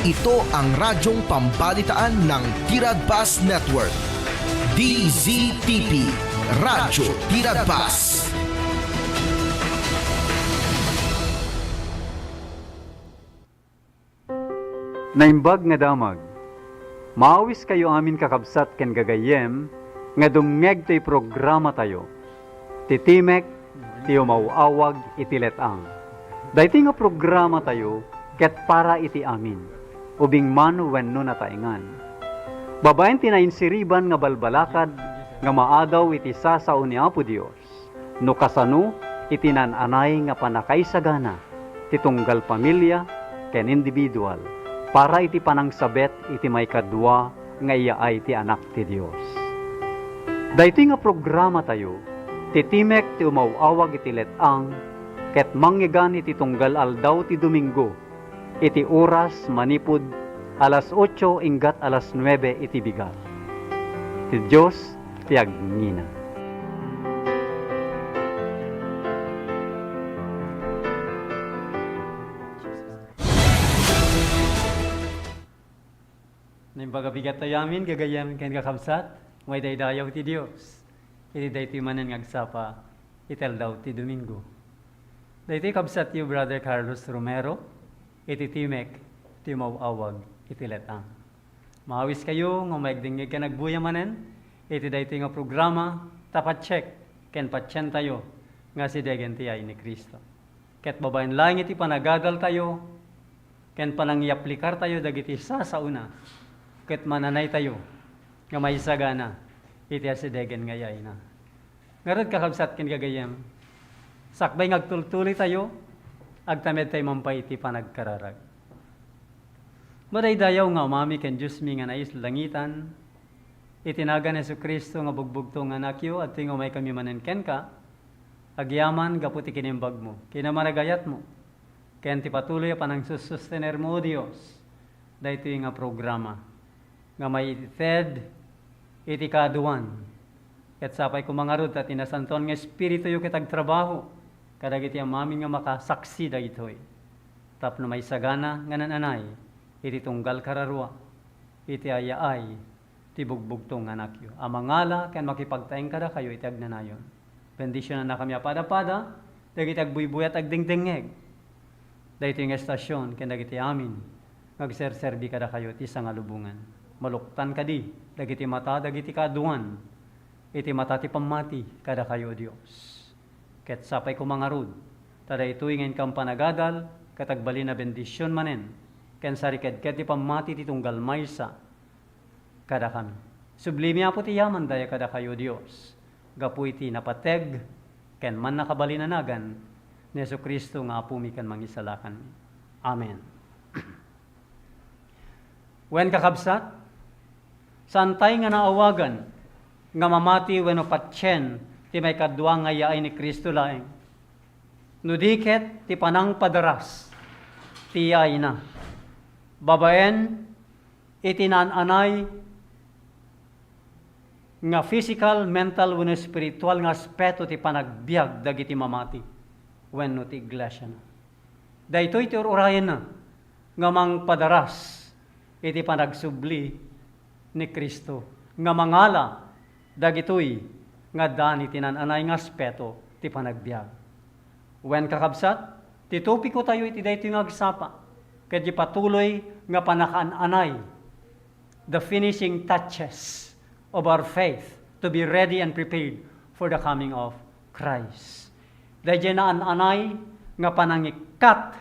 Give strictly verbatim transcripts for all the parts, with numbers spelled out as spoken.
Ito ang radyong pambalitaan ng Tiradbas Network. D Z T P, Radyo Tiradbas. Naimbag nga damag. Maawiskayo amin, kakabsat ken gagayyem, nga dumngeg toy programatayo, ti Timek ti Umaw-awag iti Let-ang. Daytoy nga programatayo ket para iti amin, ubing man wenno nataengan. Babaen ti nainsiriban nga balbalakad nga maadaw iti sasao ni Apo Dios, no kasano iti naan-anay nga pannakaisagana ti tunggal pamilia ken individual para iti panangsabet iti maikadua nga iyaay ti Anak ti Dios. Daytoy nga programatayo, ti Timek ti Umaw-awag iti Let-ang, ket mangngegana iti tunggal aldaw ti Domingo, iti oras manipud alas otso inggat alas nuebe iti bigat. Ti Dios ti agngina. Naimbag a bigat tayo amin, gagayyem ken kakabsat, maidaydayaw ti Dios iti daytoy manen nga agsapa iti aldaw ti Domingo. Daytoy kabsatyo, Brother Carlos Romero, iti Timek ti Umaw-awag iti Let-ang. Maawiskayo nga maigdingngeg ken agbuya manen iti daytoy nga programa ta patiek ken patientayo nga asidegen ti yaay ni Cristo. Ket babaen laeng iti panagadaltayo ken panangiaplikartayo dagiti sasaona, ket mananaytayo nga maisagana iti asidegen nga yayna. Ngarud, kakabsat ken gagayyem, sakbay nga agtultuloytayo, agtamedtayo man pay iti panagkararag. Madaydayaw nga Amami ken Diosmi nga nailangitan, iti nagan ni Jesu-Cristo nga bugbugtong nga Anakyo, adtoy nga umaykami manen kenka, agyaman gapu ti kinimbagmo, kinamaragayatmo, ken ti patuloy a panangsussustenermo, O Dios, daytoy nga programa nga maited iti kaaduan. Ket sapay koma ngarud ta ti Nasantoan nga Espirituyo ket agtrabaho kadagiti amami nga makasaksi dagitoy, tapno maisagana nga naan-anay iti tunggal kararua iti ayaay ti bugbugtong nga Anakyo a mangala ken makipagtaeng kadakayo iti agnanayon. Bendisionannakami a pada-pada dagiti agbuybuyat agdengdengngeg daytoy nga estasion ken dagiti amin nga agserserbi kadakayo iti sangalubongan. Maluktan kadi dagiti mata dagiti kaaduan iti mata ti pammati kadakayo, O Dios. Ket sapay koma ngarud ta daytoy nga inkam panagadal ket agbalin a bendision manen ken sarikedked ti pammati ti tunggal maysa kadakami. Sublimi, Apo, ti yaman daya kadakayo, Dios, gapu iti napateg ken mannakabalin a nagan ni Jesu-Cristo nga Apomi ken Mangisalakanmi. Amen. Wen, kakabsat, saantay nga naawagan nga mamati wenno patien ti maikadua nga yaay ni Cristo laeng, no di ket ti panangpadaras ti yaayna babaen iti naan-anay nga physical, mental, wenno spiritual nga aspeto ti panagbiag dagiti mamati wenno ti iglesiana. Daytoy ti ur-urayenna nga mangpadaras iti panagsubli ni Cristo nga mangala dagitoy nga addaan iti naan-anay nga aspeto ti panagbiag. Wen, kakabsat, ti topiko tayo iti daytoy nga agsapa ket di patuloy nga panakaan-anay, the finishing touches of our faith to be ready and prepared for the coming of Christ. Daydiay naan-anay nga panangikkat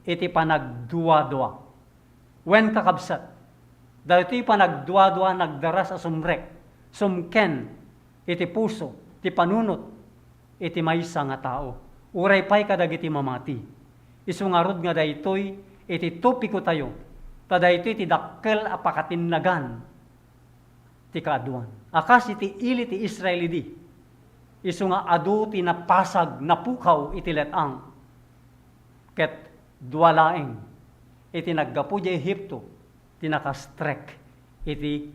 iti panagduadua. Wen, kakabsat, daytoy panagduadua nagdaras a sumrek, sumken iti puso, ti panunot iti maysa nga tao, uray pay kadagiti mamati. Isu ngarud nga daytoy iti topiko tayo, ta daytoy ti dakkel a pakatinnagan ti kaaduan. A kas iti ili ti Israel idi, isu nga adu ti napasag, napukaw iti let-ang, ket dua laeng iti naggapu idiay Egipto ti nakastrek iti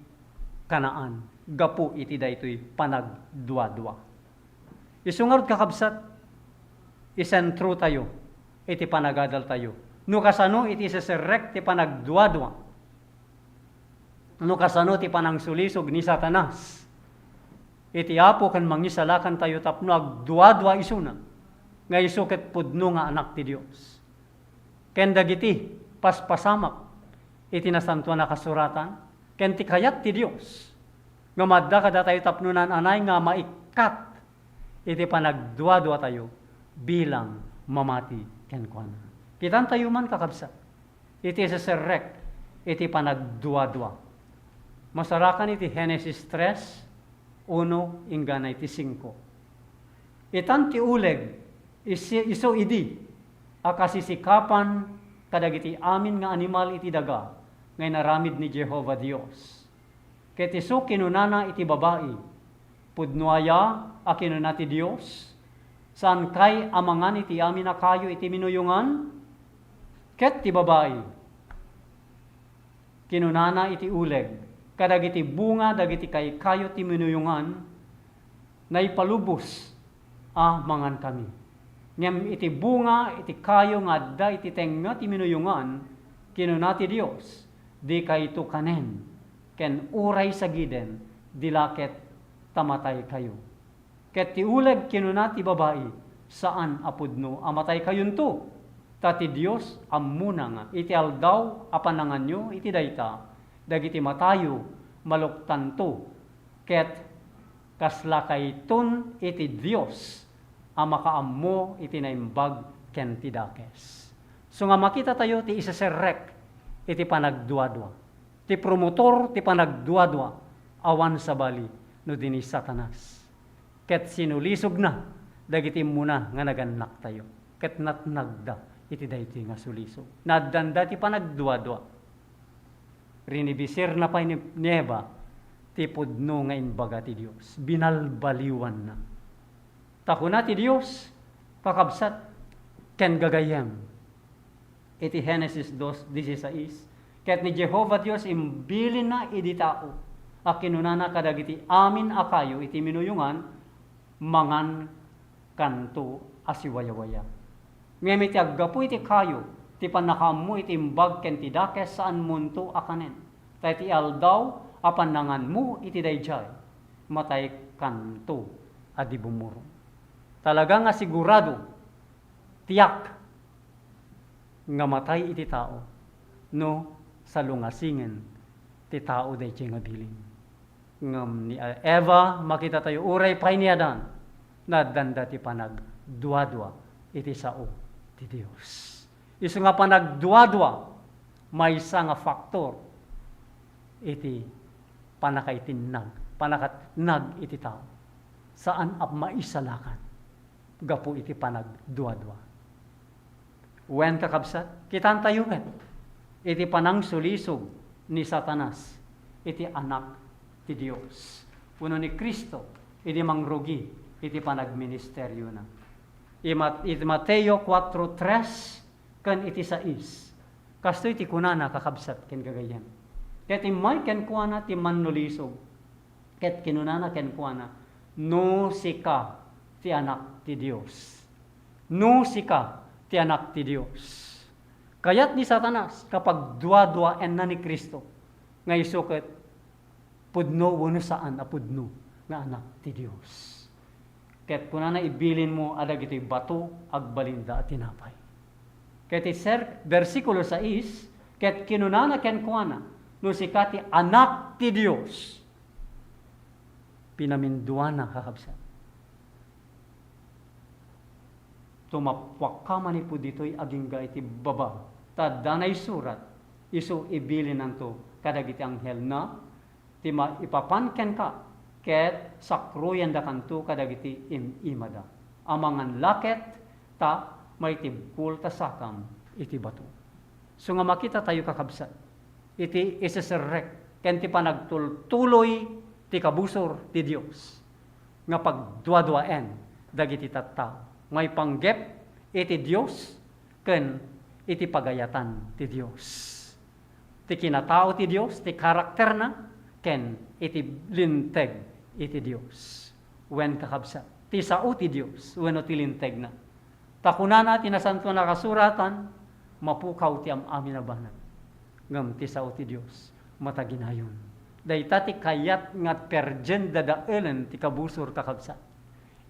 Canaan gapu iti daytoy panagduadua. Isu ngarud, kakabsat, isentro tayo iti panagadal tayo No kasano iti iseserrek ti panagduadua? No kasano ti panangsulisog ni Satanas iti Apo ken Mangisalakantayo tapno agduadua isuna, nga isu ket pudno nga Anak ti Dios? Ken dagiti paspasamak iti Nasantoan a Kasuratan, ken ti kayat ti Dios nga maadda kadatayo tapno naan-anay nga maikkat iti panagduaduatayo bilang mamati kenkuana. Kitantayo man, kakabsat, iti iseserrek iti panagduadua. Masarakan iti Genesis tres, uno inggana iti singko. Itan ti uleg, isi-, isu idi a kasisikapan kadagiti amin nga animal iti daga nga inaramid ni Jehovah Dios. Ket isu kinunana iti babai, "Pudno aya a kinuna ti Dios, 'Saankay a mangan iti amin a kayo iti minuyongan'?" Ket ti babai, kinunana iti uleg, "Kadagiti bunga dagiti kaykayo ti minuyongan, naipalubos a mangankami. Ngem iti bunga iti kayo nga adda iti tengnga ti minuyongan, kinuna ti Dios, 'Dikayto kanen, ken uray sagiden, di la ket ta mataykayo.'" Ket ti uleg kinuna ti babai, "Saan a pudno a mataykayonto, ta ti Dios ammona nga iti aldaw a pananganyo iti dayta, dagiti matayo maluktanto, ket kaslakayton iti Dios a makaammo iti naimbag ken ti dakes." So nga makitatayo ti iseserrek iti panagduadua. Ti promotor ti panagduadua, awan sabali no di ni Satanas. Ket sinulisogna dagiti immuna nga nagannaktayo, ket natnagda iti daytoy nga sulisog. Naaddanda ti panagduadua. Rinibisirna pay ni, ni Eva ti pudno nga imbaga ti Dios. Binalbaliwanna. Ta kuna ti Dios, kakabsat ken gagayyem, iti Genesis dos dieciséis, ket ni Jehovah Dios imbilinna idi tao a kinunana kadagiti amin a kayo iti minuyongan, "Mangankanto a siwayawaya." Ngem iti aggapu iti kayo ti pannakaammo iti imbag ken ti dakes, saanmonto a kanen. Ta iti aldaw a pannanganmo iti daydiay, mataykanto a di bumurong. Talaga nga sigurado, tiyak nga matay iti tao no salungasingen ti tao daytoy nga bilin. Ngem ni Eva, makitatayo, uray pay ni Adan, naaddanda ti panagduadua iti sao ti Dios. Isu nga panagduadua, maysa nga faktor iti pannakaitinnag, pannakatnag iti tao. Saan a maisalakan gapu iti panagduadua. Wen, kakabsat, kitantayo met iti panangsulisog ni Satanas iti Anak ti Dios wenno ni Cristo idi mangrugi iti panagministeriona. Ima-, iti Mateo kuatro tres ken iti sais, kastoy ti kunana, kakabsat ken gagayyem, "Ket immay kenkuana ti mannulisog, ket kinunana kenkuana, 'No sika ti Anak ti Dios, no sika ti Anak ti Dios.'" Kayat ni Satanas nga pagduaduaenna ni Cristo nga isu ket pudno wenno saan a pudno nga Anak ti Dios. Ket kunana, "Ibilinmo a dagitoy bato agbalinda a tinapay." Ket iti ser-, bersikulo sais, ket kinunana kenkuana, "No sika ti Anak ti Dios." Pinaminduana, kakabsat. Tumappuakka manipud ditoy agingga iti baba, ta adda naisurat, "Isu ibilinanto kadagiti anghelna ti maipapan kenka, ket sakruyendakanto kadagiti im-imada. Amangan la ket ta maitibkol ta sakam iti bato." So nga makitatayo, kakabsat, iti iseserrek ken ti panagtultuloy ti kabusor ti Dios nga pagduaduaen dagiti tattao. Maipanggep iti Dios ken iti pagayatan ti Dios. Ti kinatao ti Dios, ti karakterna, ken iti linteg iti Dios. Wen, kakabsat, ti sao ti Dios wenno ti lintegna. Ta kunana ti Nasantoan a Kasuratan, Mapukaw ti am-amin a banag, ngem ti sao ti Dios mataginayon. Dayta ti kayat nga perdian dadaelen ti kabusor, kakabsat.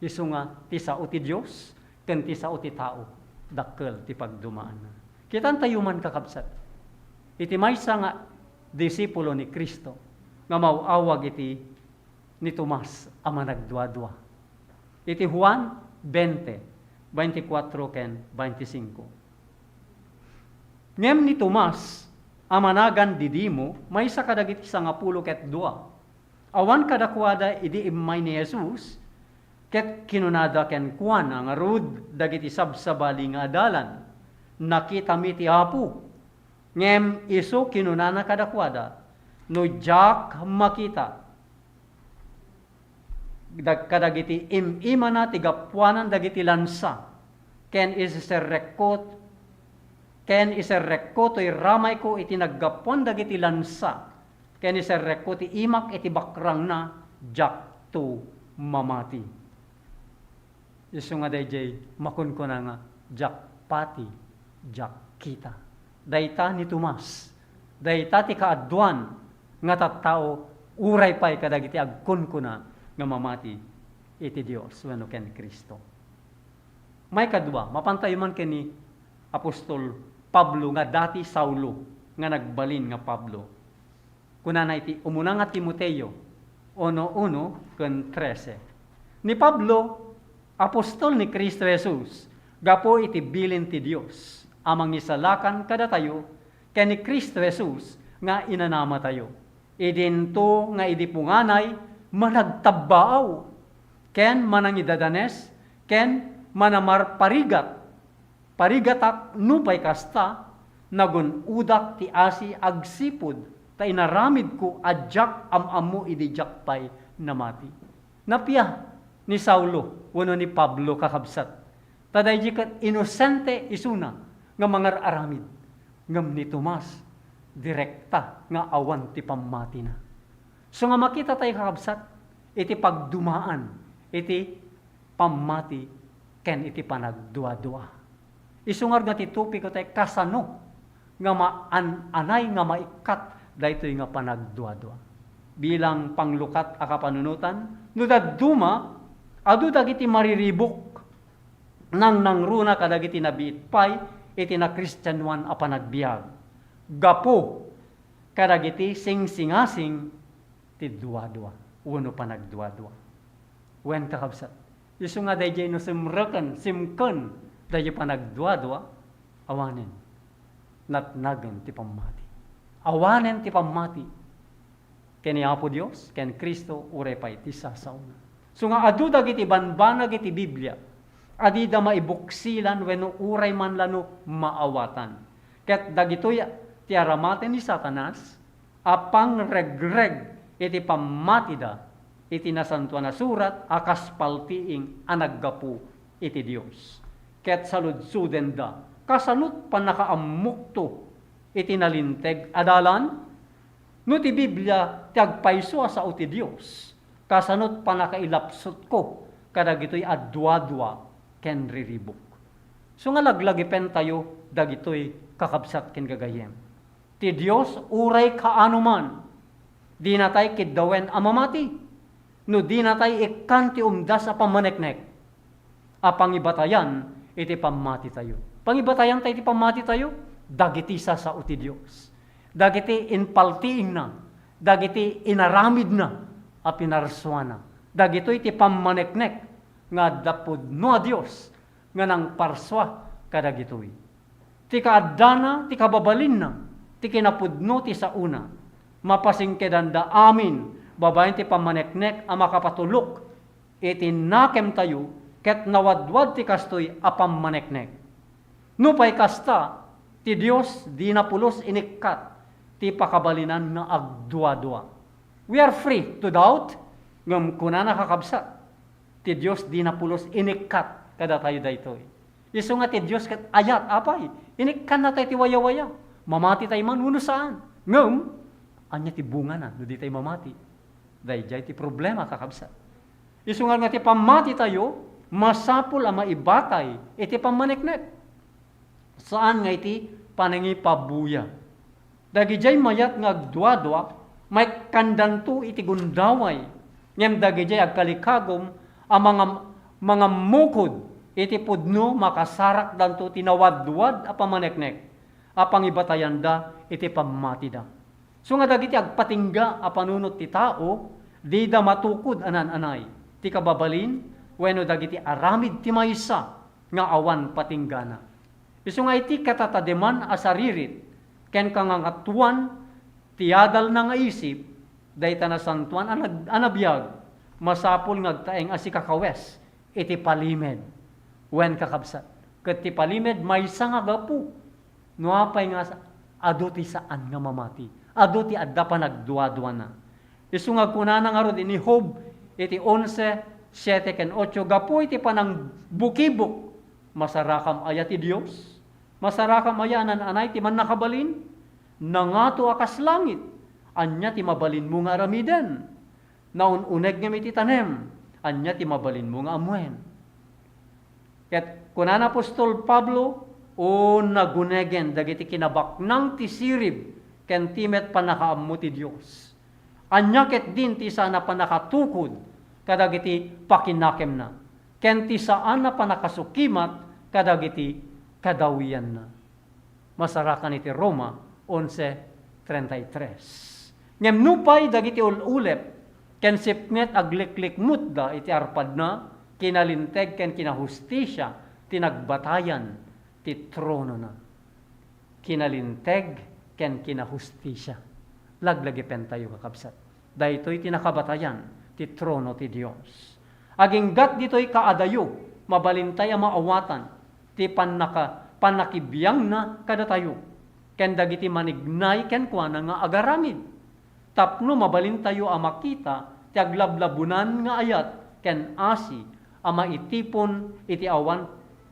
Isu nga ti sao ti Dios ken ti sao ti tao, dakkel ti pagdumaanna. Kitantayo man, kakabsat, iti maysa nga disipulo ni Cristo nga maw-awag iti ni Tomas a managduadua. Iti Juan twenty, twenty-four ken twenty-five. Ngem ni Tomas a managan Didimo, maysa kadagiti sangapulo ket dua. Awan kadakuada idi immay ni Jesus, ket kinunada kenkuana ngarud dagiti sabsabali nga adalan, "Nakitami ti Apo." Ngem isu kinunana kadakuada, "No diak makita dag-, kadagiti im-imana ti gapuanan dagiti lansa, ken iserrekko, ken iserrekko toy ramayko iti naggapuan dagiti lansa, ken iserrekko ti imak iti bakrangna, diakto mamati." Isu nga daydiay makunkuna nga, "Diak pati, diak kita." Dayta ni Tomas. Dayta ti kaaduan nga tattao, uray pay kadagiti agkunkuna nga mamati iti Dios wenno ken Cristo. Maikadua, mapantayo man ken ni apostol Pablo nga dati Saulo nga nagbalin nga Pablo. Kunana iti umuna nga Timoteo uno uno ken trese. Ni Pablo, apostol ni Cristo Jesus, gapu iti bilin ti Dios a mangisalakan kadatayo ken ni Cristo Jesus nga inanamatayo. Idinto nga idi punganay, managtabbaaw, ken manangidadanes, ken manamarparigat. Parigatak nupay kasta, nagun-odak ti asi agsipud ta inaramidko a diak am-ammo idi diak pay namati. Napia ni Saulo wenno ni Pablo, kakabsat, ta daydi ket inosente isuna nga mangar-aramid, ngem ni Tomas, direkta nga awan ti pammatina. So nga makita tayo, kakabsat, iti pagdumaan iti pammati ken iti panagduadua. Isu ngarud nga ti topiko tayo, kasano nga maan-anay nga maikkat daytoy nga panagduadua. Bilang panglukat a kapanunotan, no dadduma, adu dagiti mariribuk, nangnangruna kadagiti nabiit pay iti nakristianoan a panagbiag. Gapu kadagiti singsingasing ti duadua wenno panagduadua. Wen, kakabsat, isu nga daydiay no simreken, simken daydiay panagduadua, awanen natnagen ti pammati. Awanen ti pammati ken ni Apo Dios, ken Cristo, uray pay ti sasaona. So nga adu dagiti banbanag iti Biblia a dida maibuksilan wenno uray man la no maawatan. Ket dagitoy ti aramaten ni Satanas, a pangregreg iti pammatida iti Nasantoan a Surat a kas paltiing a naggapu iti Dios. Ket saludsodenda, kasanot pannakaammokto iti nalinteg a dalan? No ti Biblia ti agpayso a sao ti Dios, kasanot pannakailapsutko kadagitoy a duadua ken riribuk? So nga laglagipentayo dagitoy, kakabsat ken gagayyem. Ti Dios uray kaano man, dinatay kiddawen a mamati, no dinatay ikkan ti umdas a pammaneknek a pangibatayan iti pammatitayo. Pangibatayan tayo iti pammatitayo, dagiti sasao ti Dios, dagiti impaltiingna, dagiti inaramidna a pinarsuana. Dagitoy ti pammaneknek nga adda pudno a Dios nga nangparsua kadagitoy. Ti kaaddana, ti kababalinna, ti kinapudno ti saona, mapasingkedanda amin babaen ti pammaneknek a makapatulok iti nakemtayo ket nawadwad ti kastoy a pammaneknek. Nupay kasta, ti Dios dina pulos inikkat ti pakabalinan nga agduadua. We are free to doubt, ngem kunana, kakabsat, ti Dios dina pulos inikkat kadatayo daytoy. Isu nga ti Dios ket ayat, apay, inikkannatayo ti wayawaya. Mamati tayo man wenno saan. Ngem, ania ti bungana no di tayo mamati? Daydiay ti problema, kakabsat. Isu nga, nga ti pammatitayo, masapul a maibatay iti pammaneknek. Saan nga iti panangipabuya. Dagidiay mayat nga agduadua, maikkandanto iti gundaway. Ngem dagidiay agkalikagum a mangam-, mangammukod iti pudno, makasarakdanto ti nawadwad a pamaneknek a pangibatayanda iti pammatida. So nga dagiti agpatingga a panunot ti tao, dida matukod a naan-anay ti kababalin wenno dagiti aramid ti maysa nga awan patinggana. Isu nga iti katatademan a saririt ken kangangatoan ti adalna nga isip, dayta nasantoan a nag-, a nabiag, masapul nga agtaeng a sikakawes iti palimed. Wen, kakabsat, ket ti palimed maysa nga gapu. No apay nga sa-, adu ti saan nga mamati, adu ti adda panagduaduana. Isu nga kunana ngarud ni Job iti onse, siete ken ocho, gapu iti panangbukibok, masarakam aya ti Dios? Masarakam aya a naan-anay ti Mannakabalin? Nangato a kas langit, ania ti mabalinmo nga aramiden? Naun-uneg ngem iti tanem, ania ti mabalinmo nga ammoen? Ket kuna ni apostol Pablo, o nagunegen dagiti kinabaknang ti sirib ken ti met pannakaammo ti Dios. Ania ketdin ti saan a pannakatukod kadagiti pakinakemna, ken ti saan a pannakasukimat kadagiti kadawianna? Masarakan iti Roma onse treinta y tres. Ngem nupay dagiti ul-ulep ken sipnget agliklikmutda iti arpadna, kinalinteg ken kinahustisia ti nagbatayan ti tronona. Kinalinteg ken kinahustisia. Laglagipentayo, kakabsat. Daytoy ti nakabatayan ti trono ti Dios. Aginggat ditoy kaadayo, mabalintay a maawatan ti pannaka-, pannakibiangna kadatayo ken dagiti manignay kenkuana nga agaramid, tapno mabalintayo a makita ti aglablabonan nga ayat ken asi a maitipon iti awan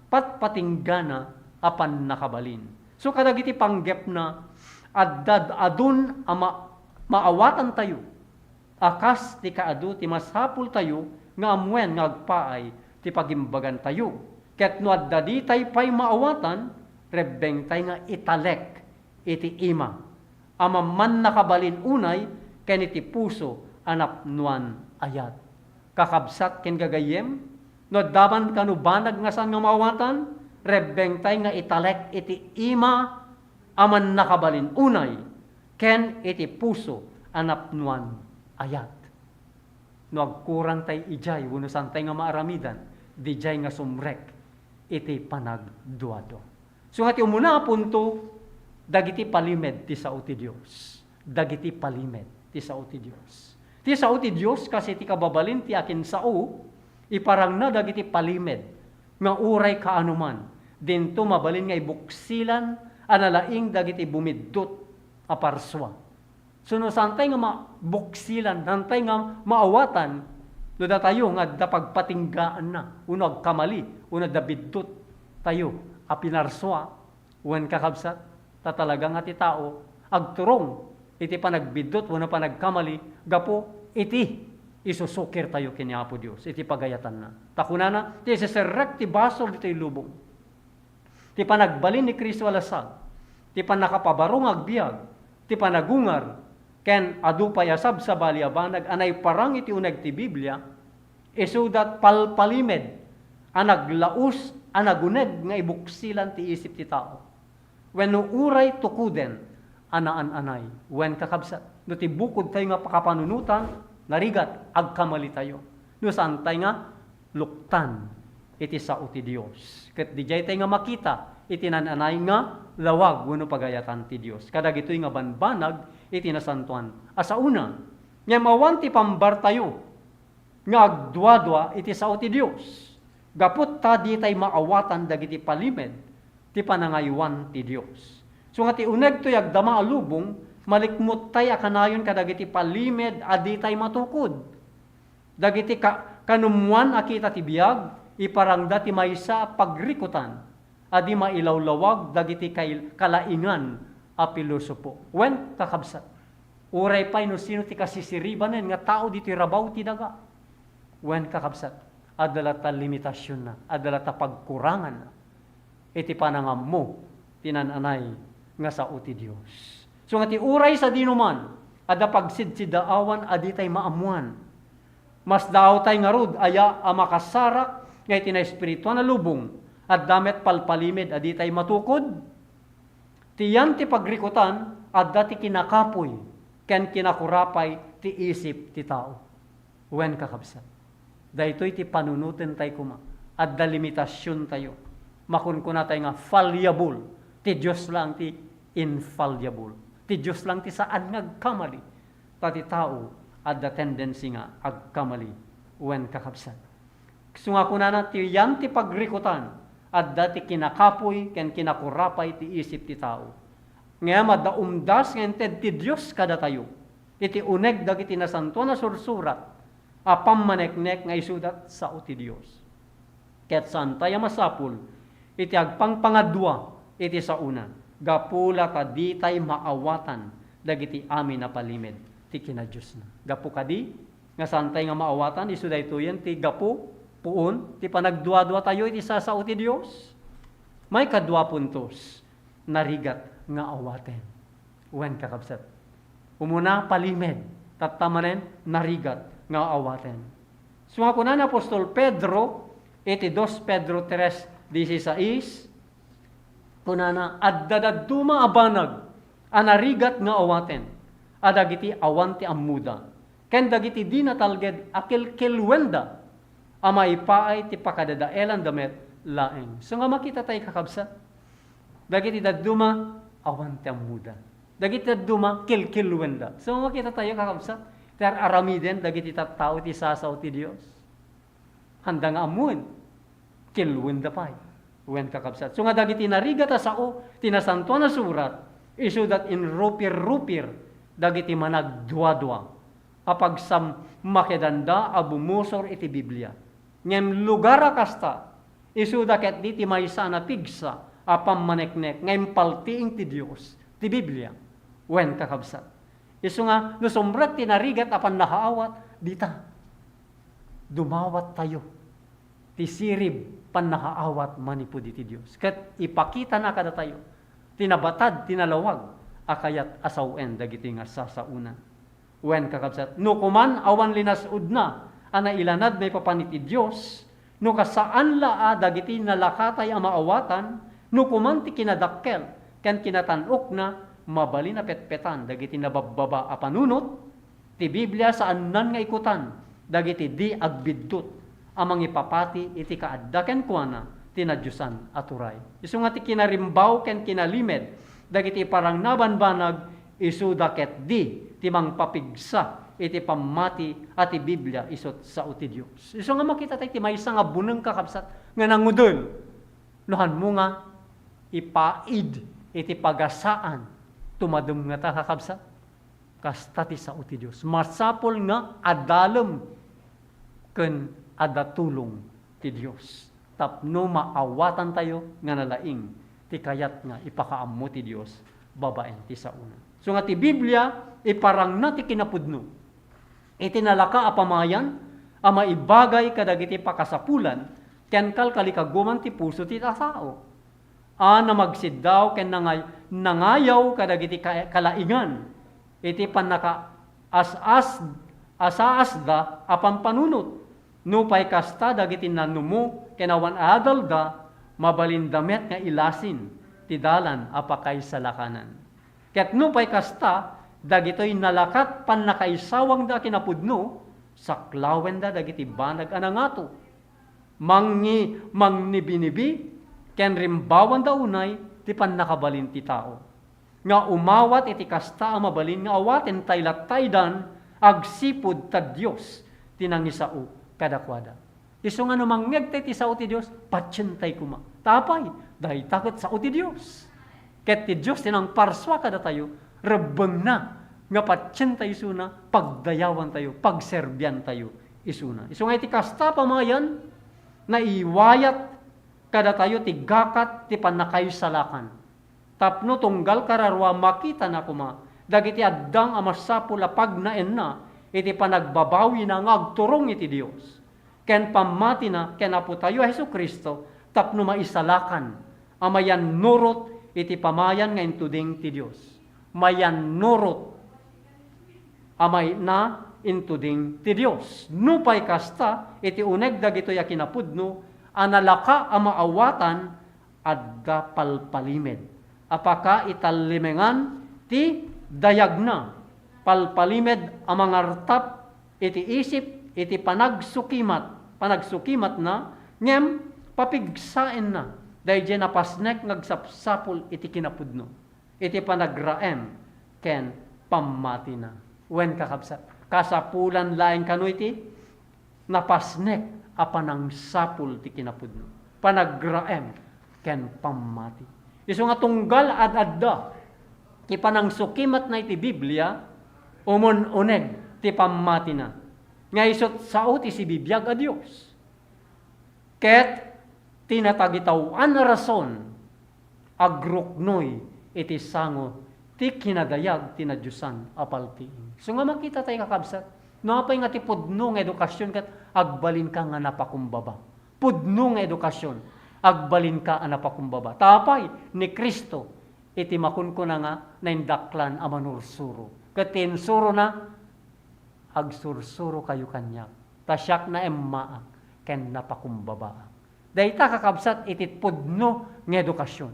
patpatinggana a pannakabalin. So, kadagiti panggepna, adda adun a ma-, maawatantayo a kas ti kaadu ti masapultayo nga ammoen nga agpaay ti pagimbagantayo. Ket no adda ditay pay maawatan, rebbengtay nga italek iti ima a mannakabalin unay ken iti puso a napnoan ayat. Kakabsat ken gagayyem, no adda man kano banag nga saan nga maawatan, rebbengtay nga italek iti ima a mannakabalin unay ken iti puso a napnoan ayat. No agkurangtay idiay wenno saantay nga maaramidan, didiay nga sumrek iti panagduadua. So nga ti umuna a punto, dagiti palimed ti sao ti Dios. Dagiti palimed ti sao ti Dios. Ti sao ti Dios kas iti kababalin ti akinsao, iparangna dagiti palimed nga uray kaano man, dinto mabalin nga ibuksilan a nalaing dagiti bumiddut a parsua. So, no saantay nga mabuksilan, saantay nga maawatan, no datayo nga adda pagpatinggaanna, wenno agkamali, wenno adda biddut tayo a pinarsua, wen, kakabsat, ta talaga nga ti tao agturong iti panagbiddut wenno panagkamali gapu iti isusukir tayo ken ni Apo Dios iti pagayatanna. Ta kunana, ti iseserrek ti basol ditoy lubong. Ti panagbalin ni Cristo a lasag, ti pannakapabaro nga agbiag, ti panagungar, ken adu pay a sabsabali a banag a naiparang iti uneg ti Biblia, isuda palpalimed a naglaus a naguneg nga ibuksilan ti isip ti tao. Wenno uray tukoden a naan-anay. Wen, kakabsat, no ti bukodtayo nga pakapanunotan, narigat, agkamalitayo. No saantay nga luktan iti sao ti Dios. Ket didiay tay nga makita iti naan-anay nga lawag wenno pagayatan ti Dios kadagitoy nga banbanag iti nasantoan a saona. Ngem awan ti pambartayo nga agduadua iti sao ti Dios, gapu ta ditay maawatan dagiti palimed ti panangaywan ti Dios. So nga ti uneg toy agdama a lubong, malikmuttay a kanayon kadagiti palimed a ditay matukod. Dagiti ka-, kanummoan a kita ti biag, iparangda ti maysa a pagrikutan a di mailawlawag dagiti kail-, kalaingan a pilosopo. Wen, kakabsat, uray pay no sino ti kasisiribanen nga tao ditoy rabaw ti daga. Wen, kakabsat, adda latta limitasionna, adda latta pagkuranganna iti panangammo ti naan-anay nga sao ti Dios. Isu nga ti uray sadinoman, adda pagsidsidaawan a ditay maammuan. Masdaawtay ngarud aya a makasarak nga iti naespirituan a lubong, adda met palpalimed a ditay matukod? Ti yan ti pagrikutan, adda ti kinakapuy ken kinakurapay ti isip ti tao. Wen, kakabsat, daytoy ti panunotentayo koma. Adda limitasiontayo. Makunkunatayo nga fallible. Ti Dios laeng ti infallible. Ti Dios laeng ti saan nga agkamali. Ta ti tao, adda tendency nga agkamali. Wen, kakabsat. Isu nga kunana, ti yan ti pagrikutan, adda ti kinakapuy ken kinakurapay ti isip ti tao. Ngem adda umdas nga inted ti Dios kadatayo iti uneg dagiti Nasantoan a Sursurat a pammaneknek nga isuda ti sao ti Dios. Ket saantay a masapul iti agpangpangadua iti saona, gapu la ta ditay maawatan dagiti amin a palimed ti kinadiosna. Gapu kadi, nga saantay nga maawatan, isu daytoyen ti gapu, puon, ti panagduaduatayo iti sasao ti Dios. Maikadua puntos, narigat nga awaten. Wen, kakabsat. Umuna, palimed, tatta manen, narigat nga awaten. Isu nga kuna ni apostol Pedro iti dos Pedro tres dieciséis, kunana, adda dadduma a banag a narigat nga awaten a dagiti awan ti ammoda, ken dagiti dina talged a kelkelwenda a maipaay ti pakadadaelanda met laeng. Isu nga makitatayo, kakabsat, dagiti dadduma awan ti ammoda. Dagiti dadduma kelkelwenda. Isu nga makitatayo, kakabsat, ti ar-aramiden dagiti tattao ti sasao ti Dios. Haanda nga ammoen, kelwenda pay. Wen, kakabsat. Isu nga dagiti narigat a sao ti Nasantoan a Surat, isuda ti inrupirrupir dagiti managduadua a pagsammakedanda a bumusor iti Biblia. Ngem lugar a kasta, isuda ketdi ti maysa a napigsa a pammaneknek nga impaltiing ti Dios, ti Biblia. Wen, kakabsat. Isu nga, no sumrek ti narigat a pannakaawat, dita. Dumawattayo ti sirib pannakaawat manipud iti Dios. Ket ipakitana kadatayo ti nabatad, ti nalawag a kayat a sawen dagiti nga sasaona. Wen, kakabsat, no kuman awan linasudna a nailanad maipapan iti Dios, no kasaan la a dagiti nalakatay a maawatan, no kuman ti kinadakkel ken kinatan-okna, mabalin a petpetan dagiti nababbaba a panunot, ti Biblia saannan nga ikutan dagiti di agbiddut a mangipapati iti kaadda kenkuana ti nadiosan a turay. Isu nga ti kinarimbaw ken kinalimed dagiti parang nabanbanag, isuda ketdi ti mangpapigsa iti pammati a ti Biblia isut' sao ti Dios. Isu nga makitatayo ti maysa nga buneng, kakabsat, nga nangudel. No hanmo nga ipaid iti pagasaan, tumadem ngata, kakabsat? Kasta ti sao ti Dios. Masapul nga adalem ken adda tulong ti Dios tapno maawatantayo nga nalaing ti kayat nga ipakaammo ti Dios babaen ti saona. Isu nga ti Biblia, iparangna ti kinapudno iti nalaka a pamayan a maibagay kadagiti pakasapulan ken kalkalikaguman ti puso ti tao. A namagsiddaw ken nangay-, nangayaw kadagiti ka-, kalaingan iti pannakaas-as-, asaasda a pampanunot. Nupay kasta dagiti nanumo ken awan adalda, mabalinda met nga ilasin ti dalan a pakaisalakanan. Ket nupay kasta, dagitoy nalakat pannakaisawangda a kinapudno, saklawenda dagiti banag a nangato. Mangi-, mangnibinibi ken rimbawanda unay ti pannakabalin ti tao. Nga umawat iti kasta a mabalin nga awaten tay lattaydan agsipud ta Dios ti nangisao kadakuada. Isu nga no mangngegtay ti sao ti Dios, patientay koma. Ta apay, dayta ket sao ti Dios. Ket ti Dios ti nangparsua kadatayo, rebbengna nga patientayo isuna, pagdayawantayo, pagserbiantayo isuna. Isu nga iti kasta pamayan, naiwayat kadatayo ti gakat ti pannakaisalakan. Tapno tunggal kararua, makitana koma dagiti addang a masapul a pagnaenna iti panagbabawina nga agturong iti Dios ken pammatina ken Apotayo a Jesu-Cristo tapno maisalakan a mayannurot iti pamayan nga intuding ti Dios. Mayannurot a maitna intuding ti Dios. Nupay kasta, iti uneg dagitoy a kinapudno a nalaka a maawatan, adda palpalimed a pakaitallimengan ti dayagna. Palpalimed a mangartap iti isip iti panagsukimat, panagsukimatna, ngem papigsaenna daydiay napasnek nga agsapsapul iti kinapudno, iti panagraem ken pammatina. Wen, kakabsat, kasapulan laeng kano iti napasnek a panangsapul ti kinapudno, panagraem ken pammati. Isu nga tunggal ad-adda ti panangsukimatna iti Biblia, umun-uneg ti pammatina, nga isut' sao ti sibibiag a Dios. Ket ti natagitaw-an a rason, agruknoy iti sango ti kinadayag ti nadiosan a paltiing. Isu nga makita tayo, kakabsat, no apay nga ti pudno nga edukasion ket agbalinka nga napakumbaba. Pudno nga edukasion, agbalinka a napakumbaba. Ta apay? Ni Cristo iti makunkuna nga naindaklan a manursuro. Ket ti insurona, agsursurokayo kaniak, ta siak naemmaak ken napakumbabaak. Dayta, kakabsat, iti pudno nga edukasion.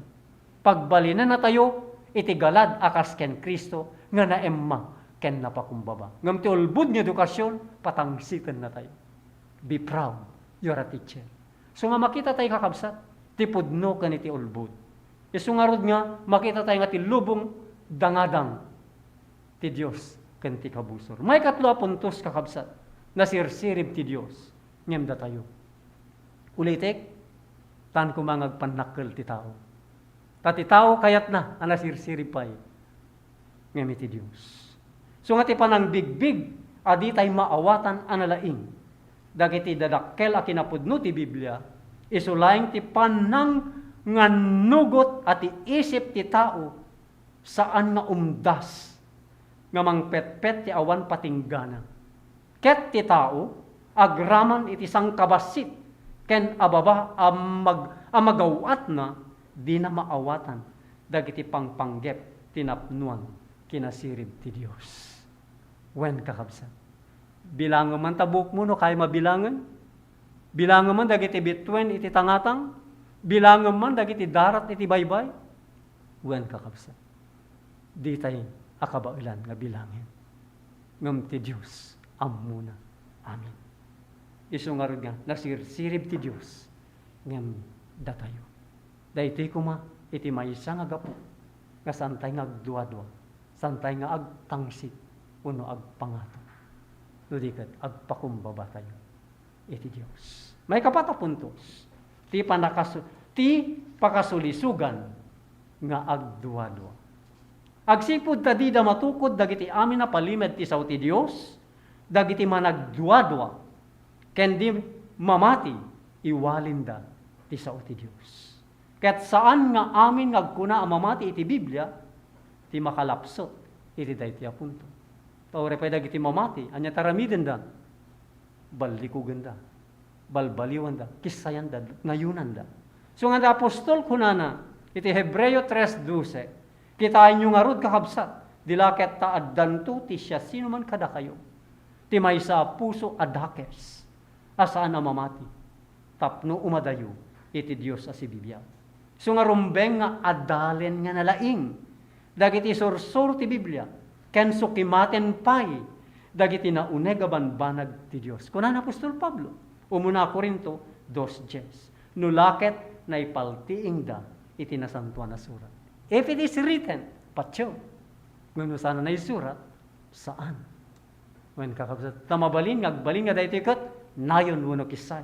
Pagbalinennatayo iti galad a kas ken Cristo nga naemma ken napakumbaba. Ngem ti ulbod nga edukasion, patangsitennatayo. Be proud, you are a teacher. Isu nga makita tayo, kakabsat, ti pudno ken iti ulbod. Isu ngarud nga makita tayo nga ti lubong dangadang ti Dios ken ti kabusor. Maikatlo a puntos, kakabsat, nasirsirib ti Dios ngem datayo. Ulitek, tan koma nga agpannakkel ti tao. Ta ti tao kayatna a nasirsirib pay ngem iti Dios. Isu nga ti panangbigbig a ditay maawatan a nalaing dagiti dadakkel a kinapudno ti Biblia, isu laeng ti panangannugot a ti isip ti tao saan nga umdas nga mangpetpet ti awan patinggana. Ket ti tao, agraman iti sangkabassit ken ababa a mag-, a magaw-atna, dina maawatan dagiti pangpanggep ti napnoan kinasirib ti Dios. Wen, kakabsat, bilangem man ta buokmo no kayam a bilangen. Bilangem man dagiti bituen iti tangatang. Bilangem man dagiti darat iti baybay. Wen, kakabsat, ditay a kabaelan nga bilangen. Ngem ti Dios, ammona. Amen. Isu ngarud nga nasirsirib ti Dios ngem datayo. Daytoy koma iti maysa nga gapu nga saantay nga agduadua, saantay nga agtangsit wenno agpangato, no di ket agpakumbabatayo iti Dios. Maikapat a puntos, ti panakasu-, ti pakasulisogan nga agduadua. Agsipud ta dida matukod dagiti amin a palimed ti sao ti Dios, dagiti managduadua, ken di mamati, iwalinda ti sao ti Dios. Ket saan nga amin nga agkuna a mamati iti Biblia ti makalapsut iti daytoy a punto. Ta uray pay dagiti mamati, ania ti aramidenda? Ballikugenda, balbaliwanda, kissayanda, nayonanda. Isu nga ti apostol, kunana iti Hebreo tres doce, "Kitaenyo ngarud, kakabsat, di la ket ta addanto ti siasinoman kadakayo ti maysa a puso a dakes a saan a mamati tapno umadayo iti Dios a sibibiag." Isu nga rumbeng nga adalen nga nalaing dagiti sursuro ti Biblia ken sukimaten pay dagiti nauneg a banbanag ti Dios. Kuna ni apostol Pablo, umuna a Corinto dos diez, "No la ket naipaltiingda iti Nasantoan a Surat." If it is written, patio. Ngem no saan a naisurat, saan. Wen, kakabsat, ta mabalin nga agbalin nga daytoy ket nayon wenno kissay.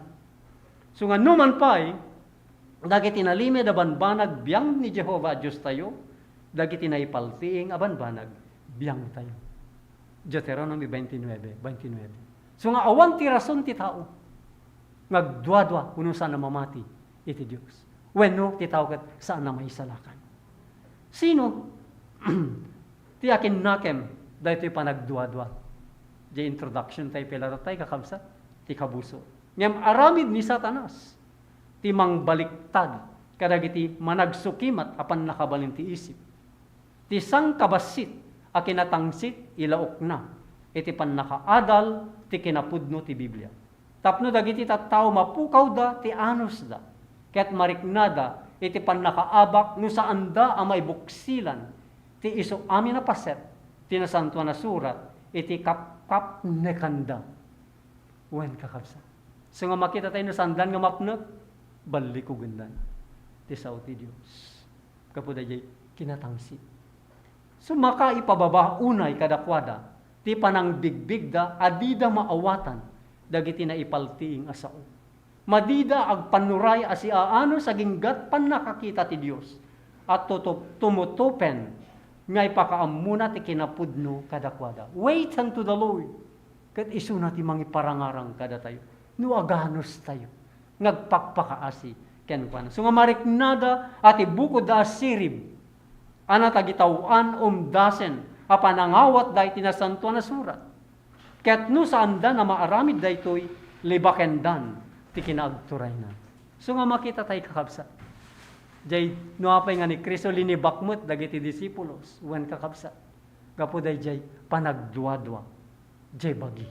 Isu nga numan pay, dagiti nalimed a banbanag biang ni Jehovah a Diostayo, dagiti naipaltiing a banbanag biangtayo. Deuteronomy twenty-nine, twenty-nine. Isu nga awan ti rason ti tao nga agduadua wenno saan a mamati iti Dios. Wenno ti tao ket saan a maisalakan. Sino ti akinnakem daytoy panagduadua? Di introduction tayo, Pilato tayo, kakabsat, ti kabuso. Ngem aramid ni Satanas ti mangbaliktad kadagiti managsukimat a pannakabalin ti isip. Ti sangkabassit a kinatangsit ilaokna iti pannakaadal ti kinapudno ti Biblia. Tapno dagiti tattao mapukawda ti anusda, ket mariknada iti pannakaabak no saanda a maibuksilan ti isu amin a paset ti Nasantoan a Surat iti kapkapnekanda. Wen, kakabsat. So nga makita tayo no saandan nga mapnek, ballikugendan ti sao ti Dios. Gapu daydiay kinatangsit. So makaipababa unay kadakuada ti panangbigbigda a dida maawatan dagiti naipaltiing a sao. Madida agpannuray a siaanus aginggat pannakakita ti Dios a tutup-, tumutupen nga ipakaammona ti kinapudno kadakuada. Wait unto the Lord. Ket isuna ti mangiparangarang kadatayo no aganustayo nga agpakpakaasi kenkuana. So nga mariknada a ti bukodda a sirib a natagitaw-an umdasen a panangawatda iti Nasantoan a Surat. Ket no saanda a maaramid daytoy, libakendan ti kinaagturayna. So nga makita tayo, kakabsat. Jay, no apay nga ni Cristo linibak met dagiti disipulos, wen, kakabsat. Gapu dayjay panagduadua jay bagi.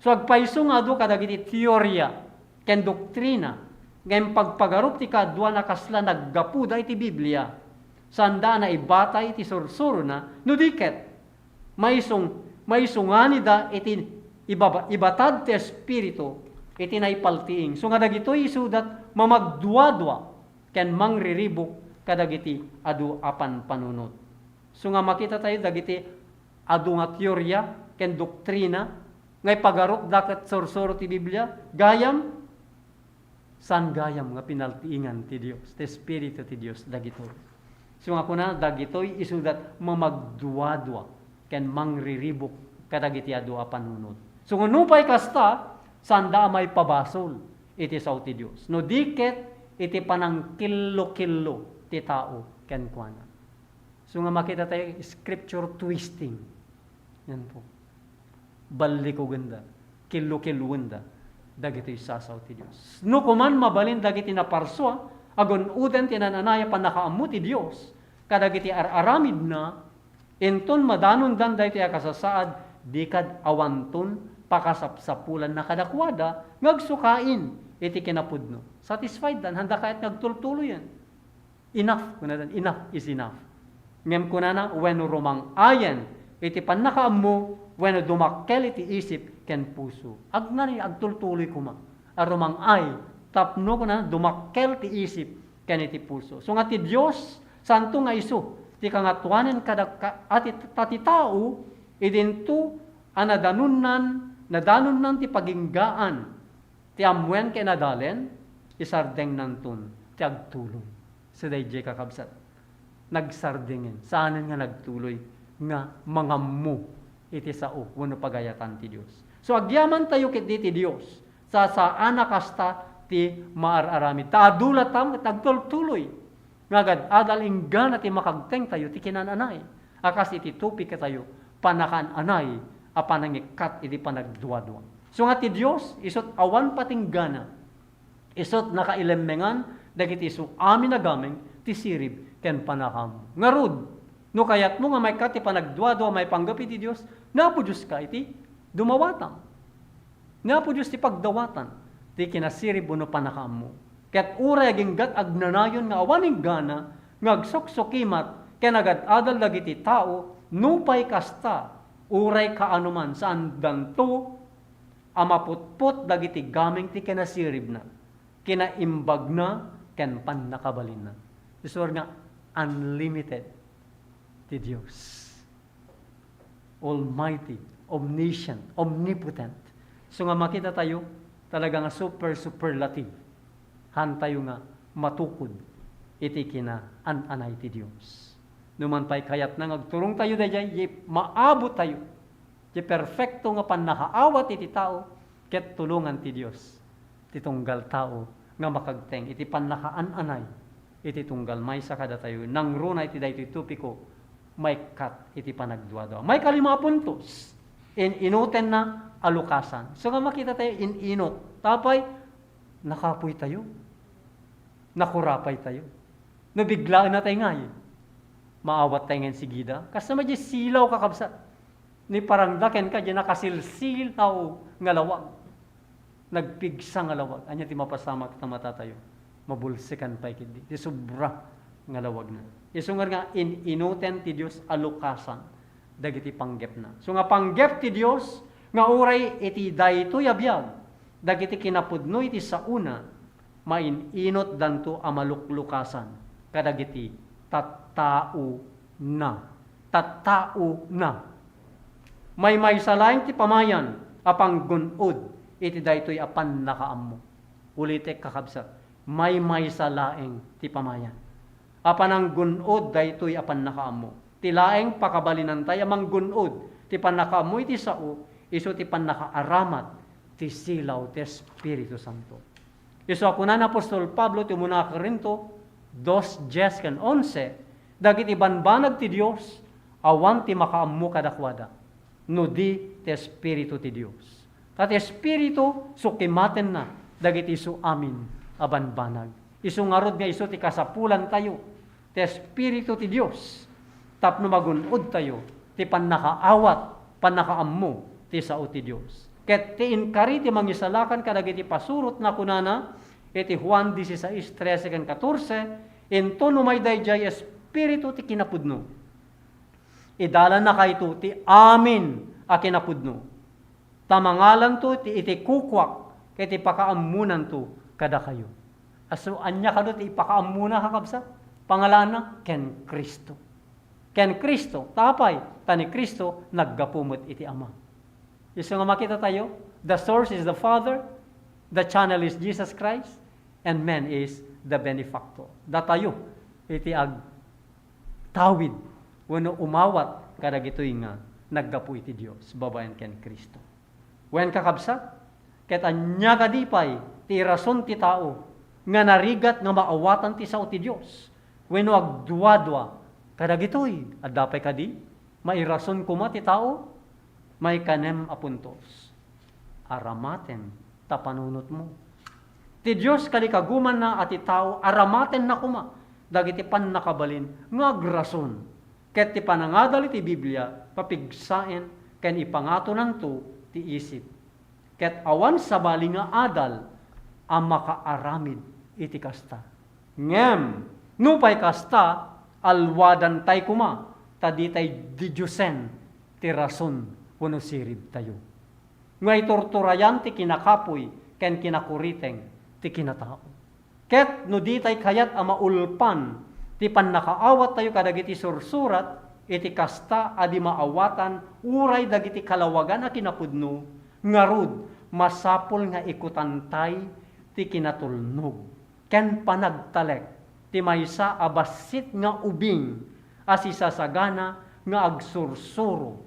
So agpayso nga adu kadagiti teoria ken doktrina nga impagpagarup ti kaadua a kasla naggapuda iti Biblia, saanda a naibatay iti sursurona, no di ket maisung-, maisunganida iti ibaba-, ibatad ti Espiritu iti naipaltiing. So nga dagitoy isudat mamagduadua ken mangriribuk kadagiti adu a panpanunot. So nga makita tayo dagiti adu nga teoria ken doktrina nga ipagarupda ket sursuro ti Biblia, gayam, saan gayam nga pinaltiingan ti Dios, ti Espiritu ti Dios dagitoy. So nga kuna, dagitoy isudat mamagduadua ken mangriribuk kadagiti adu a panunot. So nga nupay kasta, saanda a maipabasol iti sao ti Dios. No di ket iti panangkillokillo ti tao kenkuana. So nga makita tayo, scripture twisting. Yan po. Ballikugenda, killukiluenda dagitoy sasao ti Dios. No kuman mabalin dagiti naparsua, agun-oden ti naan-anay a pannakaammo ti Dios kadagiti ar-aramidna, inton madanondan daytoy a kasasaad, di kad awanton pakasapsapulanna kadakuada nga agsukain iti kinapudno. Satisfied dan, handa kayat nga agtultuloyen. Enough, kunana, enough is enough. Ngem kunana, wenno rumang-ayen iti pannakaammo, wenno dumakkel iti isip ken puso. Agna-, agtultuloy koma a rumang-ay tapno, kunana, dumakkel ti isip ken iti puso. So nga ti Dios, santo nga isu ti kangatoanen kada ka-, a ti, ta ti tao, idinto a nadanonnan, nadanonnan ti paginggaan ti ammoen ken adalen, isardengnanton ti agtuloy. So daydiay, kakabsat, nagsardengen, saanen nga nagtuloy nga mangammo iti sao wenno pagayatan ti Dios. So agyamantayo ketdi ti Dios, sasaan a kasta ti maar-aramid. Ta adu latta met agtultuloy nga agad-adal inggana ti makagtengtayo ti kinaan-anay a kas iti topic tayo, panakaan-anay a panangikkat iti panagduadua. So nga ti Dios, isut' awan patinggana, isut' nakailemmengan dagiti isu amin a gameng ti sirib ken panakaammo. Ngarud, no kayatmo nga maikkat ti panagduadua maipanggep iti Dios, ni Apo Dioska iti dumawatam. Ni Apo Dios ti pagdawatan ti kinasirib wenno panakaammo. Ket uray aginggat agnanayon nga awan inggana nga agsuksukimat ken agad-adal dagiti tao, nupay kasta, uray kaano man, saandanto a maputpot dagiti gameng ti kinasiribna, kinaimbagna, ken pannakabalinna. Isuar nga unlimited ti Dios. Almighty, omniscient, omnipotent. So nga makita tayo, talaga nga super superlative. Hantayo nga matukod iti kinaan-anay ti Dios. No man pay kayatna nga agturong tayo daydiay, maabot tayo ti perfecto nga pannakaawat iti tao, ket tulongan ti Dios ti tunggal tao nga makagteng iti pannakaan-anay iti tunggal maysa kadatayo. Nangruna iti daytoy topiko, maikkat iti panagduadua. Maikalima a puntos, in-inutenna a lukasan. So nga makita tayo, in-inut. Tapay, nakapoy tayo. Nakurapay tayo. No biglaen natay ngay, maawat tayo ngay sigida. Kasta met diay silaw, kakabsat. Ni parangda kenka diay nakasilsilaw nga lawag. Nagpigsa nga lawag. Ania ti mapasamak ta matatayo? Mabulsekan pay ketdi ti sobra nga lawagna. Isu ngarud nga in-inuten ti Dios a lukasan dagiti panggepna. So nga panggep ti Dios nga uray iti daytoy a biag, dagiti kinapudno iti saona, maininutdanto a maluklukasan kadagiti tattaona. Tattaona. Maymaysa laeng ti pamayan a panggun-od iti daytoy a pannakaammo. Ulitek, kakabsat, maymaysa laeng ti pamayan a pananggun-od daytoy a pannakaammo. Ti laeng pakabalinantay a manggun-od ti pannakaammo iti sao, isu ti pannakaaramat ti silaw ti Espiritu Santo. Isu a kuna ni apostol Pablo ti umuna a Corinto dos, dies ken onse, dagiti banbanag ti Dios, awan ti makaammo kadakuada, no di ti Espiritu ti Dios. Ta ti Espiritu, sukimatenna dagiti isu amin a banbanag. Isu ngarud nga isu ti kasapulantayo, ti Espiritu ti Dios, tapno magun-odtayo ti pannakaawat, pannakaammo ti sao ti Dios. Ket ti inkari ti Mangisalakan kadagiti pasurotna, kunana iti Juan dieciséis, trese ken katorse, "Inton umay daydiay Espiritu ti kinapudno, idalannakayto ti amin a kinapudno." Ta mangalanto ti iti kukuak ket ipakaammonanto kadakayo. Isu, ania kano ti ipakaammona, kakabsat? Pangalaanna, ken Cristo. Ken Cristo. Ta apay? Ta ni Cristo naggapu met iti Ama. Isu nga makitatayo, the source is the Father, the channel is Jesus Christ, and man is the benefactor. Datayo iti ag- tawid wenno umawat kadagitoy nga naggapu iti Dios babaen ken Cristo. Wen, kakabsat, ket ania kadi pay ti irason ti tao nga narigat nga maawatan ti sao ti Dios wenno agduadua kadagitoy? Adda pay kadi mairason koma ti tao? Maikanem a puntos, aramaten ta panunotmo. Ti Dios kalikagumanna a ti tao aramatenna koma dagiti pannakabalin nga agrason, ket ti panangadal iti Biblia papigsaen ken ipangatonanto ti isip. Ket awan sabali nga adal a makaaramid iti kasta. Ngem nupay kasta, alwadantay koma ta ditay didiosen ti rason wenno siribtayo. Nga iturturayan ti kinakapuy ken kinakuriteng ti kinatao. Ket no ditay kayat a maulpan ti pannakaawattayo kadagiti sursurat, iti kasta a di maawatan uray dagiti kalawagan a kinapudno, ngarud, masapul nga ikutantay ti kinatulnog ken panagtalek ti maysa a bassit nga ubing a sisasagana nga agsursuro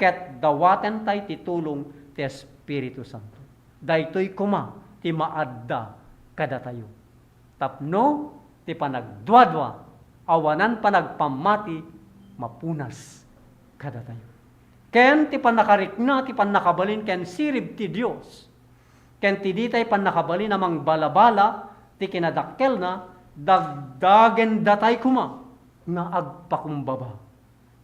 ket dawatentay ti tulong ti Espiritu Santo. Daytoy koma ti maadda kadatayo. Tapno ti panagduadua, awanan panagpammati, mapunas kadatayo. Ken ti pannakarikna ti pannakabalin ken sirib ti Dios, ken ti ditay pannakabalin a mangbalabala ti kinadakkelna, dagdagendatay koma nga agpakumbaba.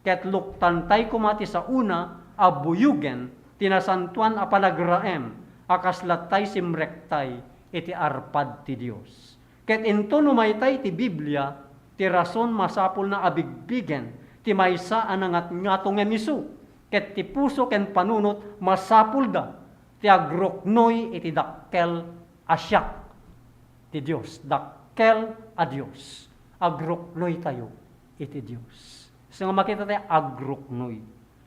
Ket luktantay koma ti saona a buyogen ti nasantoan a panagraem a kas lattay simrektay iti arpad ti Dios. Ket inton umaytay ti Biblia, ti rason masapulna a bigbigen ti maysa a nangatngato ngem isu, ket ti puso ken panunot masapulda ti agruknoy iti dakkel a siak ti Dios, dakkel a Dios. Agruknoytayo iti Dios. Isu nga makitatayo, agruknoy,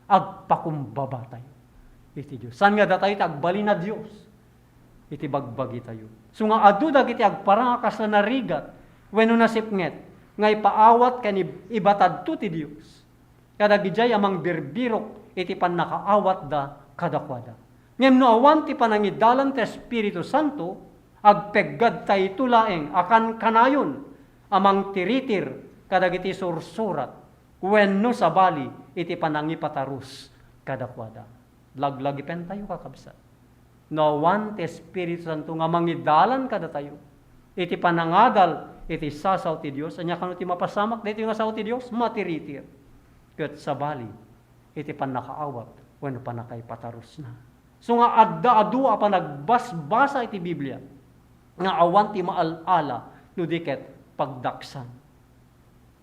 agpakumbabatayo iti Dios. Saan nga datayo ti agbalin a Dios iti bagbagitayo? Isu nga adu dagiti agparang a kasla narigat wenno nasipnget nga ipaawat ken ib-, ibatadto ti Dios kadagidiay a mangbirbirok iti pannakaawatda kadakuada. Ngem no awan ti panangidalan ti Espiritu Santo, agpeggadtayto laeng a kankanayon a mangtiritir kadagiti sursurat wenno sabali iti panangipatarus kadakuada. Laglagipentayo, kakabsat. No awan ti Espiritu Santo nga mangidalan kadatayo iti panangadal iti sasao ti Dios. Ania kano ti mapasamak daytoy nga sao ti Dios? Matiritir. Ket sabali, iti pannakaawat wenno pannakaipatarusna. So nga adda adu a panagbasbasa iti Biblia nga awan ti maal-ala no di ket pagdaksan.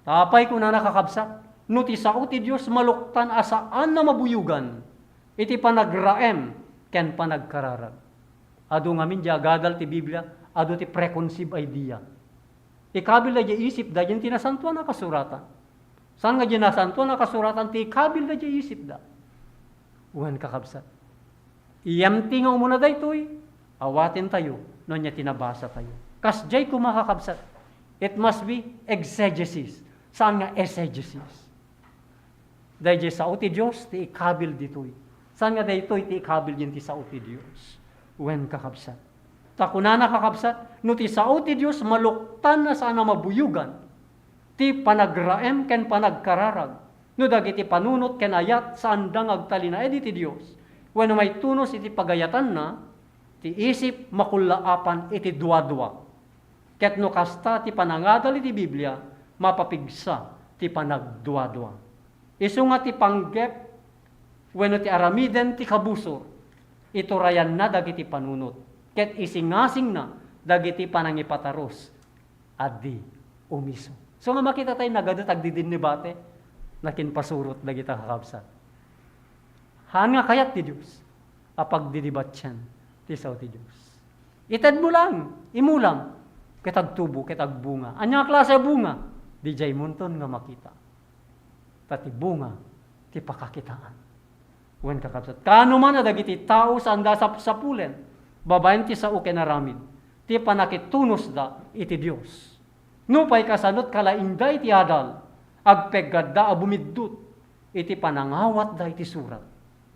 Apay kunana, kakabsat? No ti sao ti Dios maluktan a saan a mabuyogan iti panagraem ken panagkararag. Adu ngamin di agadal ti Biblia, adu ti preconceived idea. Ikabil da di isip da, di Nasantoan a Kasuratan. Saan nga di Nasantoan a Kasuratan ti ikabil da di isip da? Wen, kakabsat. Empty nga umuna daytoy, awaten tayo, no ania ti nabasa tayo. Kasdiay koma, kakabsat. It must be exegesis. Saan nga eisegesis? Daydiay sao ti Dios ti ikabil ditoy. Saan nga daytoy ti ikabil yen ti sao ti Dios? Wen, kakabsat. Ta kunana, kakabsat, no ti sao ti Dios maluktan a saan a mabuyogan ti panagraem ken panagkararag, no dagiti panunot ken ayat saanda nga agtalinaed iti Dios, wenno maitunos iti pagayatanna, ti isip makullaapan iti duadua. Ket no kasta ti panangadal iti Biblia, mapapigsa ti panagduadua. Isu nga ti panggep wenno ti aramiden ti kabusor, iturayanna dagiti panunot, ket isingasingna dagiti panangipatarus a di umiso. So nga makita tayo nagadu ti agdidinnibate, nakinpasurot dagita kakabsat. Haan nga kayat ti Dios a pagdidibatien ti sao ti Dios. Itedmo lang, imulam, ket agtubo, ket agbunga. Ania a klase a bunga? Didiay munton nga makita. Ta ti bunga ti pakakitaan. Wen, kakabsat, kaano man a dagiti tao saanda a sapsapulen babaen ti sao ken aramid ti pannakitunosda iti Dios. Nupay kasano ti kalaingda iti adal, agpeggadda a bumiddut iti panangawatda iti surat,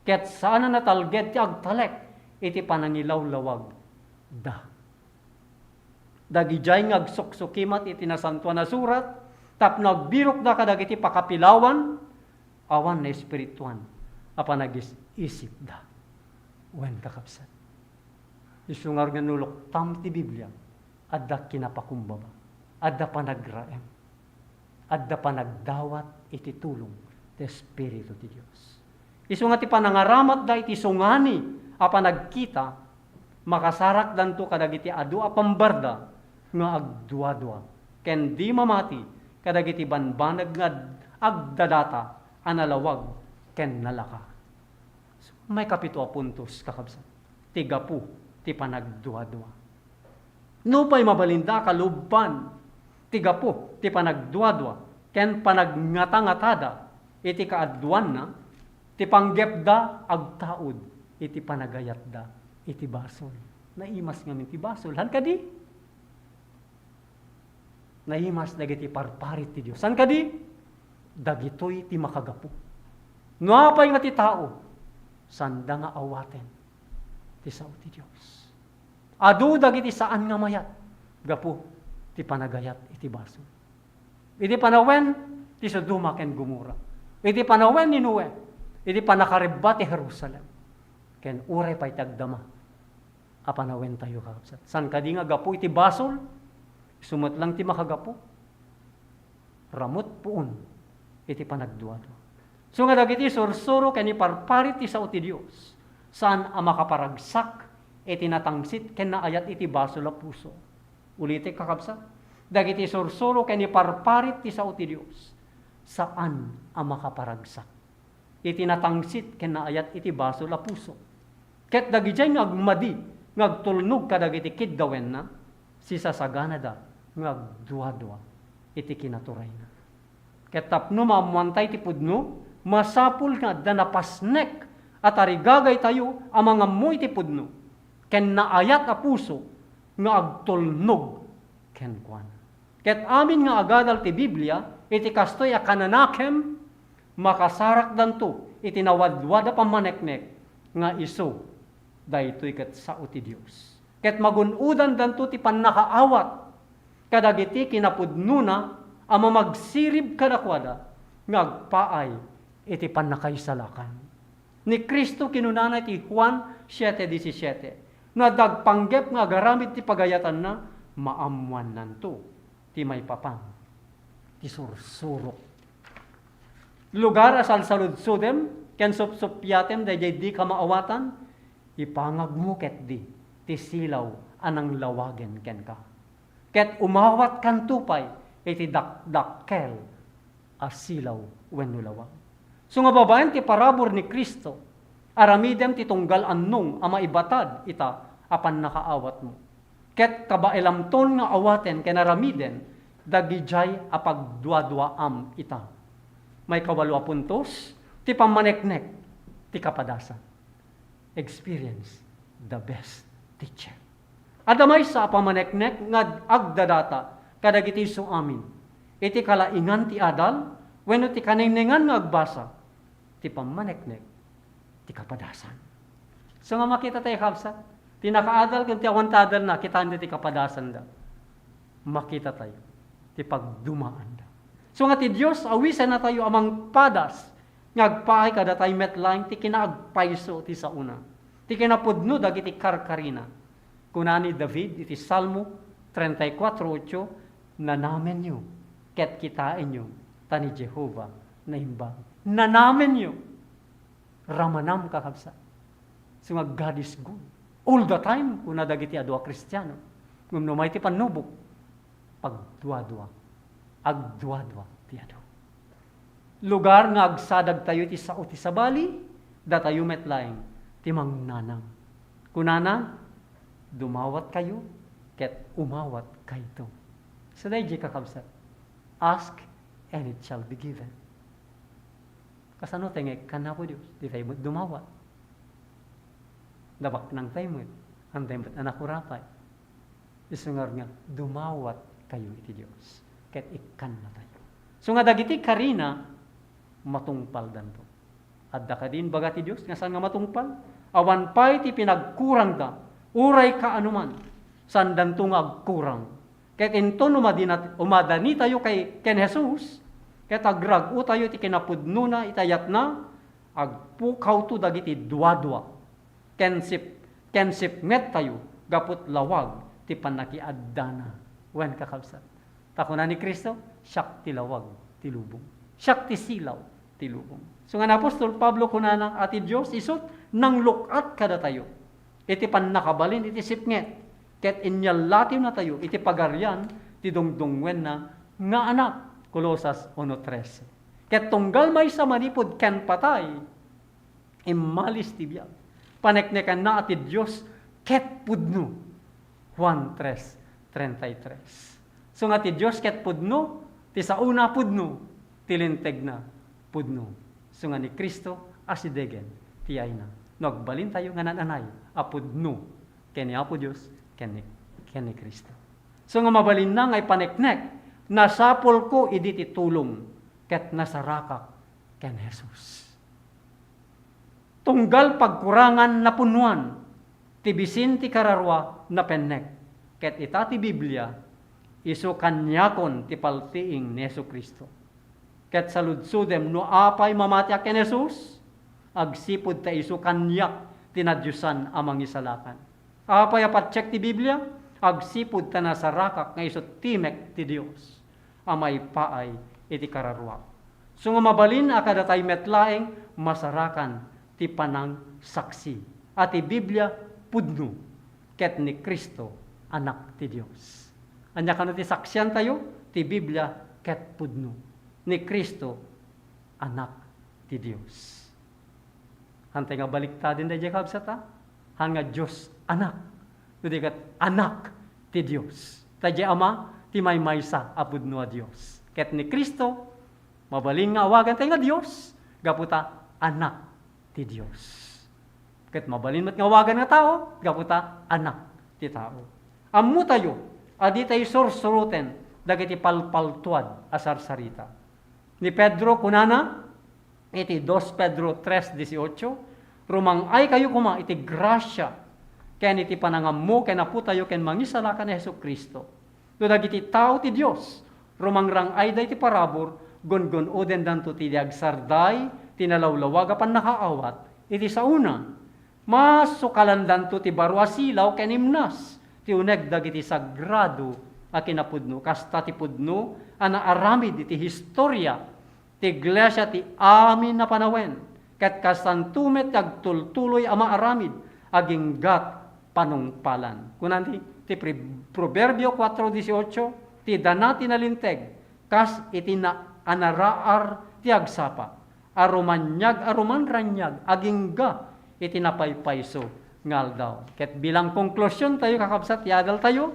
ket saan a natalged ti agtalek iti panangilawlawagda. Dagidiay nga agsuksukimat iti Nasantoan a Surat tapno agbirokda kadagiti pakapilawan, awan naespirituan a panagis-isipda. Wen, kakabsat, isu ngarud nga no luktam ti Biblia, adda kinapakumbaba, adda panagraem, adda panagdawat iti tulong ti Espiritu ti Dios. Isu nga ti panangaramatda iti sungani a panagkita, makasarakdanto kadagiti adu a pambarda nga agduadua, ken di mamati kadagiti banbanag nga agdadata a nalawag ken nalaka. Maikapito a puntos, kakabsat, ti gapu ti panagduadua. Nupay mabalinda a kalubban ti gapu ti panagduadua ken panagngatangatada iti kaaduanna, ti panggepda agtaud iti panagayatda iti basol. Naimas ngamin ti basol. Haan kadi? Naimas dagiti parparit ti Dios. Saan kadi? Dagitoy ti makagapu. No apay nga ti tao, saanda nga awaten ti sao ti Dios. Adu dagiti saan nga mayat gapu ti panagayat iti basol. Iti panawen ti Sodoma ken Gomorra, iti panawen ni Noe, iti pannakarebba ti Jerusalem, ken uray pay ti agdama a panawentayo, kakabsat. Saan kadi nga gapu iti basol? Isu met lang ti makagapu. Ramut puon iti panagduadua. So nga dagiti sursuro ken iparparit ti sao ti Dios, saan a makaparagsak iti natangsit ken naayat iti basol a puso. Ulitek, kakabsat, dagiti sursuro ken iparparit ti sao ti Dios, saan a makaparagsak iti natangsit ken naayat iti basol a puso. Ket dagidiay nga agmadi nga agtulnog kadagiti kiddawenna, sisasaganada nga agduadua iti kinaturayna. Ket tapno maammoantay ti pudno, masapul nga adda napasnek a tarigagaytayo a mangammo iti pudno ken naayat a puso nga agtulnog kenkuana. Ket amin nga agadal ti Biblia iti kastoy a kananakem, makasarakdanto iti nawadwad a pammaneknek nga isu daytoy ket sao ti Dios. Ket magun-odandanto ti pannakaawat kadagiti kinapudnona a mamagsirib kadakuada nga agpaay iti pannakaisalakan. Ni Cristo kinunana iti Juan siete diecisiete, "No adda agpanggep nga agaramid ti pagayatanna, maammoannanto ti maipapan ti sursurok. Lugar a salsaludsodem ken supsuppiatem daydiay dika maawatan, ipangagmo ketdi ti silaw a nanglawagen kenka. Ket umawatkanto pay iti dakdakkel a silaw wenno lawag. So nga babaen ti parabur ni Cristo, aramidem ti tunggal annong a maibatad ita a pannakaawatmo. Ket kabaelamton nga awaten ken aramiden dagidiay a pagduaduaam ita. Maikawalo a puntos, ti pammaneknek ti kapadasan. Experience the best teacher. Adda maysa a pammaneknek nga agdadata kadagiti isu amin. Iti kalaingan ti adal wenno ti kanengnengan nga agbasa, ti pammaneknek ti kapadasan. So nga makita tayo, kabsat, ti nakaadal ken ti awan ta adalna, kitaen ti kapadasanda. Makita tayo ti pagdumaanda. So nga ti Dios, awisenna tayo a mangpadas nga agpaay kadatayo met laeng ti kinaagpayso ti saona, ti kinapudno dagiti karkarina. Kuna ni David iti Salmo treinta y cuatro ocho, "Nanamenyo ket kitaenyo, ta ni Jehovah naimbag." Nanamenyo. Ramanam, kakabsat. So nga, "God is good all the time," kuna dagiti adu a Kristiano. Ngem no umay ti pannubok, pagduadua, agduadua ti adu. Lugar nga agsadagtayo iti sao ti sabali, datayo met laeng ti mangnanang. Kunana, "Dumawatkayo, ket umawatkayto." So daydiay, kakabsat, "Ask, and it shall be given." Kasano tayo nga ikkan Apo Dios? Di tayo met dumawat. Nabaknang tayo met. Antay met a nakurapay. Isu ngarud nga, dumawatkayo iti Dios, ket ikkannatayo. So nga dagiti karina, matungpaldanto. Adda kadi imbaga ti Dios nga saan nga matungpal? Awan pay ti pinagkurangda, uray kaanoman, saandanto nga agkurang. Ket inton umadina-, umadanitayo kay, ken Jesus, ket agrag-otayo iti kinapudnona iti ayatna, agpukawto dagiti duadua. Ken sip-, ken sipngettayo gapu ti lawag ti pannakiaddana. Wen, kakabsat, ta kuna ni Cristo, "Siak ti lawag ti lubong. Siak ti silaw ti lubong." So nga ni apostol Pablo kunana a ti Dios isut' nangluk-at kadatayo iti pannakabalin iti sipnget, ket inyallatiwnatayo iti pagarian ti dungdungngoenna nga Anak. Colosas uno trese. Ket tunggal maysa manipud ken patay, immalis ti biag. Paneknekanna a ti Dios ket pudno. Juan tres treinta y tres. So nga ti Dios ket pudno, ti saona pudno, ti lintegna pudno. So nga ni Cristo asidegen ti ayna. No agbalintayo nga naan-anay a pudno ken ni Apo Dios ken ni, ken ni Cristo. So nga mabalinna nga ipaneknek, nasapulko idi ti tulong ket nasarakak ken Jesus. Tunggal pagkurangan napunnoan, ti bisin ti kararua napennek. Ket ita ti Biblia, isu kaniakon ti paltiing ni Jesu-Cristo. Ket saludsodem no apay mamatiak ken Jesus, agsipud ta isu kaniak ti nadiosan a mangisalakan. Apay a patiek ti Biblia? Agsipud ta nasarakak nga isu timek ti Dios a maipaay iti kararuak. So nga mabalin a kadatayo met laeng masarakan ti panangsaksi a ti Biblia pudno ket ni Cristo Anak ti Dios. Ania kano ti saksiantayo? Ti Biblia ket pudno, ni Cristo Anak ti Dios. Hantay nga baliktaden daydiay, kabsat, a? Han nga Dios Anak. No di ket Anak ti Dios. Ta diay Ama ti maymaysa a pudno a Dios. Ket ni Cristo, mabalin nga awagantayo nga Dios, gapu ta Anak ti Dios. Ket mabalin met nga awagan nga tao, gapu ta Anak ti tao. Ammotayo a ditayo sursuroten dagiti palpaltuad a sarsarita. Ni Pedro kunana iti dos Pedro tres dieciocho, "Rumang-aykayo koma iti grasia ken iti panangammo ken Apotayo ken Mangisalakan a Jesu-Cristo." No dagiti tao ti Dios, rumangrang-ayda iti parabur, gungun-odendanto ti di agsarday ti nalawlawag a pannakaawat iti saona. Masukalandanto ti baro a silaw ken imnas ti uneg dagiti sagrado a kinapudno. Kasta ti pudno a naaramid iti historia ti iglesia ti amin a panawen, ket kastanto met ti agtultuloy a maaramid aginggat panungpalan. Kuna ti, ti Pri-, Proverbio kuatro dieciocho, "Ti dana ti nalinteg kas iti na-, anaraar ti agsapa. Arumaniag, aruman raniag, agingga iti napaypayso nga aldaw." Ket bilang konklusion tayo, kakabsat, ti adal tayo,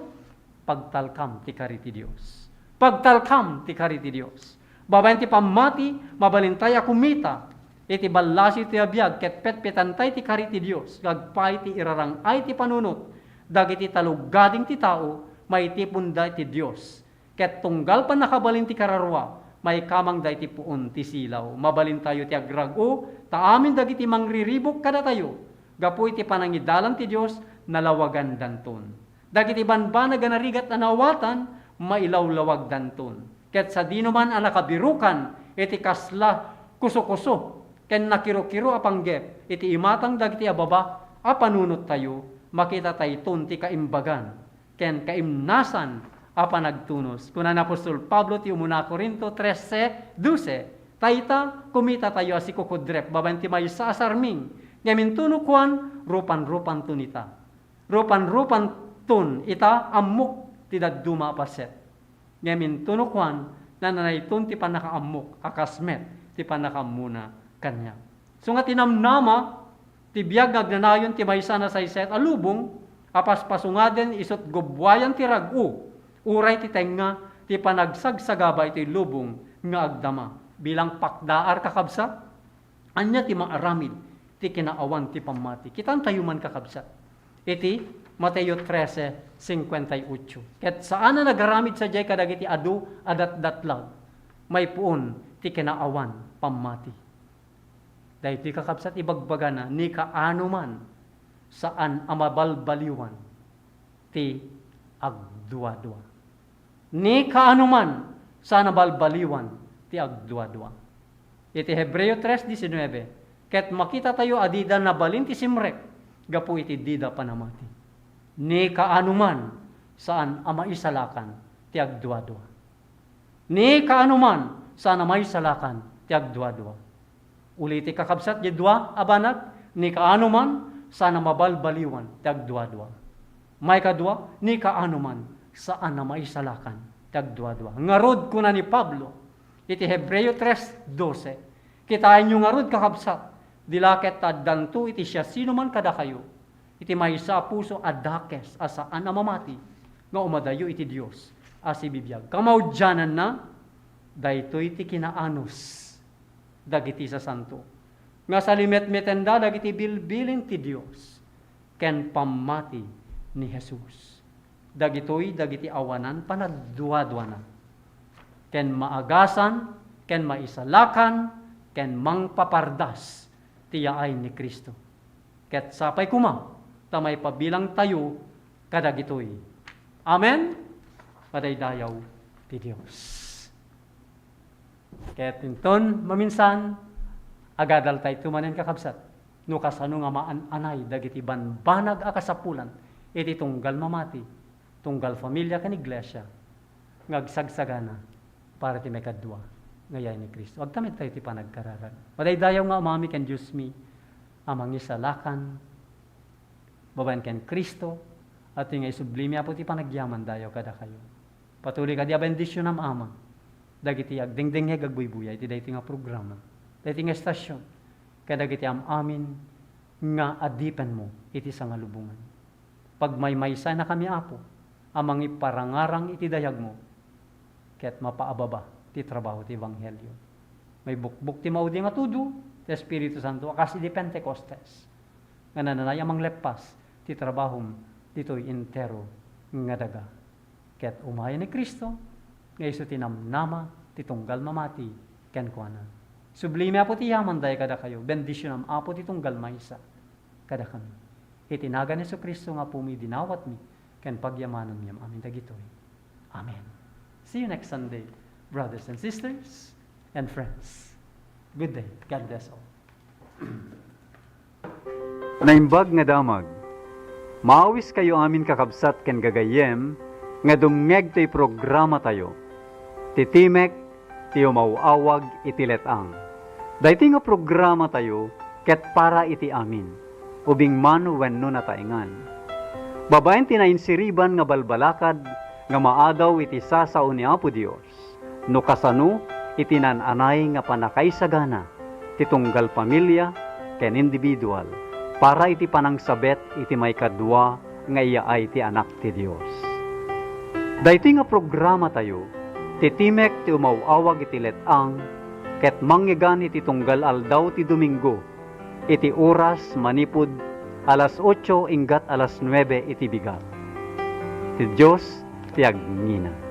pagtalkam ti kari ti Dios. Pagtalkam ti kari ti Dios. Babaen ti pammati, mabalintay a kumita iti ballasiw ti a biag ket petpetantay ti kari ti Dios nga agpaay ti irarang-ay ti panunot dagiti taluggading ti tao maitiponda iti Dios. Ket tunggal pannakabalin ti kararua, maikamangda iti puon ti silaw. Mabalintayo ti agrag-o, ta amin dagiti mangriribuk kadatayo, gapu iti panangidalan ti Dios, nalawagandanton. Dagiti banbanag a narigat a naawatan, mailawlawagdanton. Ket sadinoman a nakabirukan iti kasla kusokuso ken nakirokiro a panggep iti imatang dagiti a baba a panunottayo, makitatayton ti kaimbagan ken kaimnasan a panagtunos. Kuna ni apostol Pablo ti umuna Corinto trese doce, "Ta ita, kumitatayo a sikukudrep babaen ti maysa a sarming, ngem intono kuan, rupanrupanton ita. Rupanrupanton ita, ammok ti dadduma a paset. Ngem intono kuan, nananayton ti pannakaammok a kas met ti pannakaammona kaniak." So nga tinamnama ti biag nga agnanayon ti maysa a nasaysayaat a lubong a paspasungaden isut' gubbuayan ti rag-o, uray ti tengnga ti panagsagsagaba iti lubong nga agdama. Bilang pakdaar, kakabsat, ania ti maaramid ti kinaawan ti pammati? Kitantayo man, kakabsat, iti Mateo trese cincuenta y ocho. Ket saan a nagaramid sadiay kadagiti adu a datdatlag maipuon ti kinaawan pammati. Daytoy, kakabsat, ibagbagana, ni kaano man saan a mabalbaliwan ti agduadua. Ni kaano man saan a mabalbaliwan ti agduadua. Iti Hebreo tres diecinuebe, ket makitatayo a dida nabalin ti simrek gapu iti dida panamati. Ni kaano man saan a maisalakan ti agduadua. Ni kaano man saan a maisalakan ti agduadua. Uliti, kakabsat, diay dua a banag, ni kaano man saan a mabalbaliwan ti agduadua. Maikadua, ni kaano man saan a maisalakan ti agduadua. Ngarud, kuna ni Pablo iti Hebreo tres doce, kitaenyo ngarud, kakabsat, di la ket ta addanto iti siasinoman kadakayo iti maysa a puso a dakes a saan a mamati nga umadayo iti Dios a sibibiag. Kamaudiananna, daytoy ti kinaanus dagiti sasanto nga salimetmetenda dagiti bilbilin ti Dios ken pammati ni Jesus. Dagitoy dagiti awanan panagduaduana ken maagasan ken maisalakan ken mangpapardas ti yaay ni Cristo. Ket sapay koma ta maipabilangtayo kadagitoy. Amen? Madaydayaw ti Dios. Ket inton maminsan, agadaltayto manen, kakabsat, no kasano nga maan-anay dagiti banbanag a kasapulan iti tunggal mamati, tunggal familia ken iglesia nga agsagsagana para ti maikadua nga yaay ni Cristo. Agtamedtayo ti panagkararag. Madaydayaw nga Amami ken Diosmi a mangisalakan babaen ken Cristo, iti nga isublimi, Apo, ti panagyamandayo kadakayo. Patuloy kadi a bendisionam, Ama, dagiti agdengdengngeg, agbuybuya iti daytoy nga programa, daytoy nga estasion, kadagiti am-amin nga adipenmo iti sangalubongan. Pagmaymaysaynakami, Apo, a mangiparangarang iti dayagmo ket mapaababa ti trabaho ti ebanghelio. Maibukbok ti maudi nga tudo ti Espiritu Santo a kas idi Pentecostes nga nananay a mangleppas ti trabahom ditoy entero nga daga. Ket umay ni Cristo nga isu ti namnama ti tunggal mamati kenkuana. Sublimi, Apo, ti yamandayo kadakayo. Bendisionam, Apo, ti tunggal maysa kadakami. Iti nagan Jesu-Cristo nga Apomi, dinawatmi ken pagyamanem amin dagitoy. Amen. See you next Sunday, brothers and sisters and friends. Good day. God bless all. Naimbag nga damag. Maawiskayo amin, kakabsat ken gagayyem, Nga dumngeg ti programatayo, ti Timek ti Umaw-awag iti Let-ang. Daytoy nga programatayo ket para iti amin, ubing man wenno nataengan. Babaen ti nainsiriban nga balbalakad nga maadaw iti sasao ni Apo Dios, no kasano iti naan-anay nga pannakaisagana ti tunggal pamilia ken individual para iti panangsabet iti maikadua nga iyaay ti Anak ti Dios. Daytoy nga programatayo, ti Timek ti Umaw-awag iti Let-ang, ket mangngegana iti tunggal aldaw ti Domingo, iti oras manipud alas otso inggat alas nuebe iti bigat. Ti Dios ti agngina.